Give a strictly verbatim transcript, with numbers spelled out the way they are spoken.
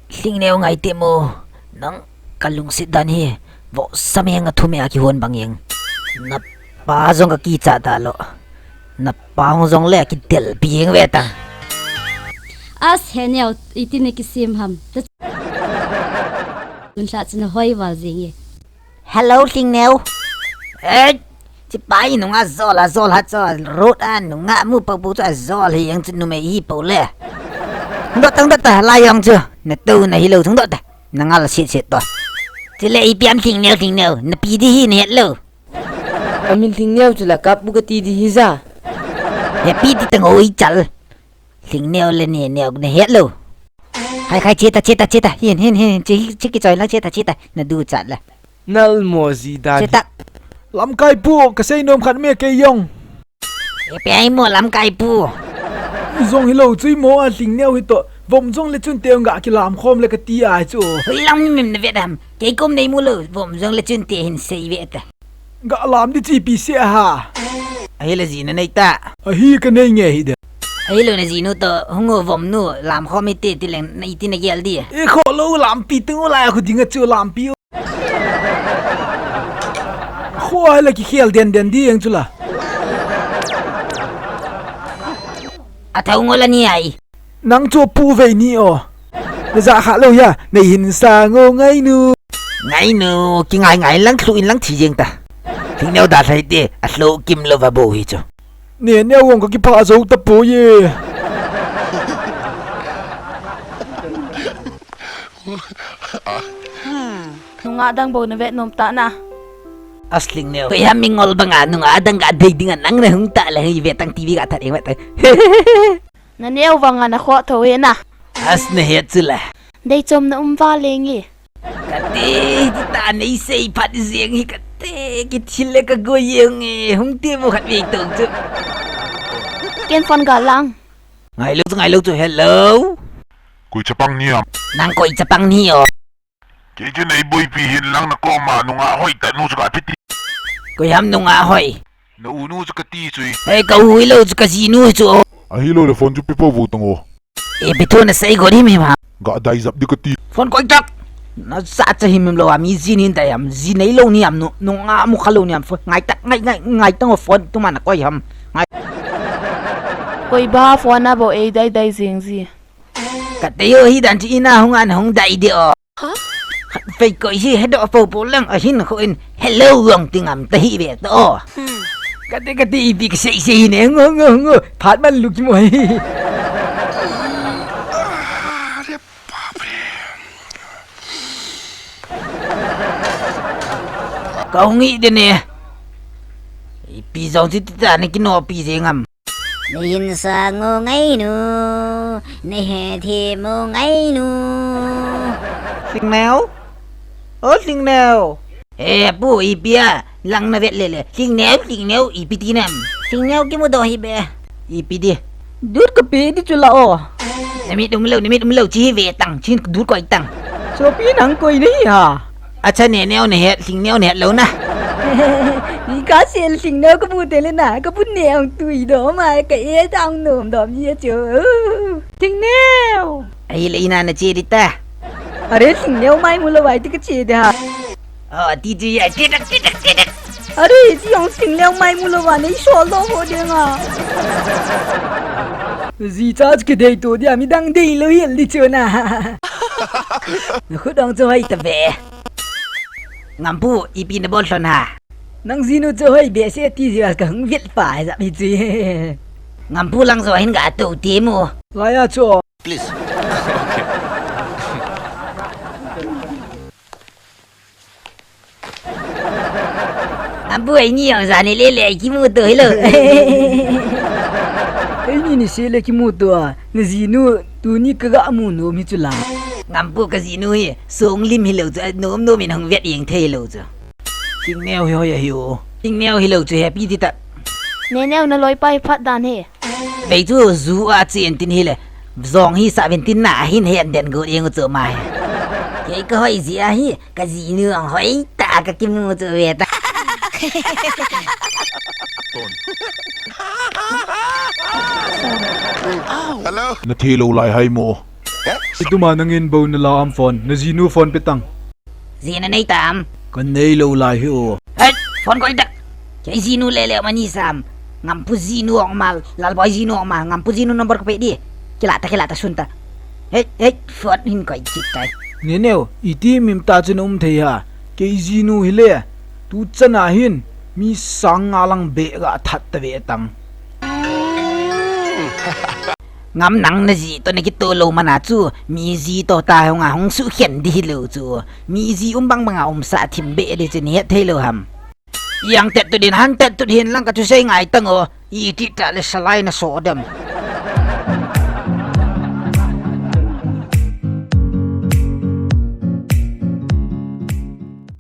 Lhingneo ngai te mo, nang ka lungset dan hi, vohsa meng a thum a kihon bang jeng. Na pa jong ka kichat ta lo. Na pa hung jong le kitel pi jeng ve ta. As he neo, iti na kisem ham. Ta chun lha chun hoi val jeng e. Hello, Lhingneo. Eh, chipa hi nunga jol a jol ha chu, road a nunga mu po po chu a jol hi jeng chu numei hi po le. Dot tang dot ta lai jong chu, na to na hi lo thung dot ta. Na ngal set set to. Chule ipi ham Lhingneo, Lhingneo, na pi di hi na het lo. Amin Lhingneo chu la kap bu ka ti di hi ja. He pi di tang oi chal. Lhingneo le Neneo na het lo. Khai khai che ta, che ta, che ta. Hin, hin, hin, che, che kichoi lang che ta, che ta. Na du chat la. Nal mo ji da. Che ta. Lamkai pu, ka sei nom khat me kei jong. Ipi ham mo lamkai pu. Jong hi lo chu mo a Lhingneo hi to. Vom jong le chun te nga kilam khom le ka ti ai chu. Hui lam mim na ve dam. Kei kom nei mu lo. Vom jong le chun te hin sei ve ta. Ga lam di chi pi se ha. Ahi le ji na nei ta. Ahi ka nei nge hi de. Ahi lo na ji nu to hung o vom nu lam khom hi te ti leng na iti na gel di. E kho lo lam pi tu la khu ding a chu lam pi. Kho ai la ki khel den den di jeng chu la. A thau ngo la ni ai. Nang chu pu vei ni o. Na ja kha lo ya, nei hin sa ngo ngai nu. Ngai nu, ki ngai ngai lang thlu in lang thi jeng ta. Lhingneo da thai te, a thlo kim lo va bo hi chu. Neneo wong ka kipha zo ta po ye. Hmm. Nunga dang bo na vet nom ta na. As Lhingneo. Koi ham mi ngol banga nunga dang ga dei dinga nang na hung ta le hi ve tang T V ga that eng vet. Na neo vanga na kho tho he na. As na het chu la. Dei chom na um va le nge. Kate, ti ta nei sei phat jeng hi kate, ki thil le ka go jeng e, hung te mo khat vei tong chu. Ken phone ga lang. Ngai lo chu, ngai lo chu, hello. Koi chapang ni am. Nang koi chapang ni o. Kei chu nei boipi hin lang na koma nunga hoi ta nu chu ka piti. Koi ham nunga hoi. Na u nu chu ka ti chu. Hei ka u hi lo chu ka ji nu chu. Ahi lo le phone chu pi po vu tong o. E pi thu na sei go di mi ma. Ga dai jap di ka ti. Phone koi tak. Na sa cha him lo a mi ji nin dai am ji nei lo ni am nu nunga mu kha lo ni am phone ngai tak ngai ngai ngai tang o phone tu ma na koi ham. Ngai. Koi ba phone a bo e dai dai jeng ji. Ka te yo hi dan chi ina hung an hung dai de o. Huh? Fei koi hi he do po po lang a hin kho in hello wang ting am ta hi ve to. Hmm. Ka te ka te ipi ka sei sei ne ngo ngo ngo. Phat man lu ki mo hi. Ka hung i de ne. Ipi jong chi ti ta ne ki no pi je ngam. Nei hin sa ngo ngai nu, nei he thi mo ngai nu. Lhingneo? O Lhingneo. He pu ipi a, lang na vet le le. Lhingneo, Lhingneo ipi ti nam. Lhingneo ki mu do hi be. Ipi di. Dut ka pi di chu la o. Na mit um lo, na mit um lo chi hi ve tang, chi dut koi tang. Sopi nang koi nei ha. Acha Neneo na het, Lhingneo na het lo na. Ni ka se Lhingneo ka bu te le na, ka bu ne ang tui do ma ka e tang nom do mi e chu. Lhingneo. Ai le ina na che di ta. Are Lhingneo mai mu lo vai ti ka che da. Oh, ti ti ya, ti tak, ti tak, ti tak. Are, ti ang Lhingneo mai mu lo va nei so lo ho de nga. Ji cha ki dei to dia mi dang dei lo hel di chu na. Na khut dong chu hoi ta ve. Ngampu, ipi na bol lhon ha. Nang jinu chu hoi behseh ti jeh a ka hung vil pa jap hi chu. Ngampu lang jo hin ga to ti mu. Laiya chu. Please. Okay. Ngampu, eini jong jani lele kimu to hilo. Eini ni sele kimu to a, na jinu tuni ka ga mu nom hi chu la. Ngampu, ka jinu hi song lim hilou chu, nom nom in hung vet jeng thei lou chu. Lhingneo hi hoi ahi o. Lhingneo hilou chu happy ti ta. Neneo, na loipa hi phat dan hi. Vei chu ju a chen tin hile. Jong hi sa vin tin na hin hen den go jeng chu mai. Kei ka hoi jeh a hi. Ka jinu ang hoi ta ka kimu chu ve ta. Hello. Na thi lou lai hai mo. Eh? Ituma nangin bou nala am phone, najinu phone pe tang. Jinu nei tam? Kanei lou lai hi o. Hei, phone koi tak. Kei jinu lele mani sam. Ngampu jinu ong mal, Lalboi jinu ong mal, Ngampu jinu number ko pe di. Kila ta, kila ta, sun ta. Hei, hei, phone hin koi jit tai. Neneo, iti mim ta chun um thei ha. Kei jinu hile. Tu chana hin, mi sang nga lang be ga that ta ve tang. Ngam nang naji to nakito lou mana chu, mi ji to ta hung a hung sukhen di hilou chu. Mi ji um bang banga um sa thim be di chu nahet thei lou ham. Yang tet tu din han tet tu hin lang ka chu sei ngai tang o. Iti ta le salai na so dem.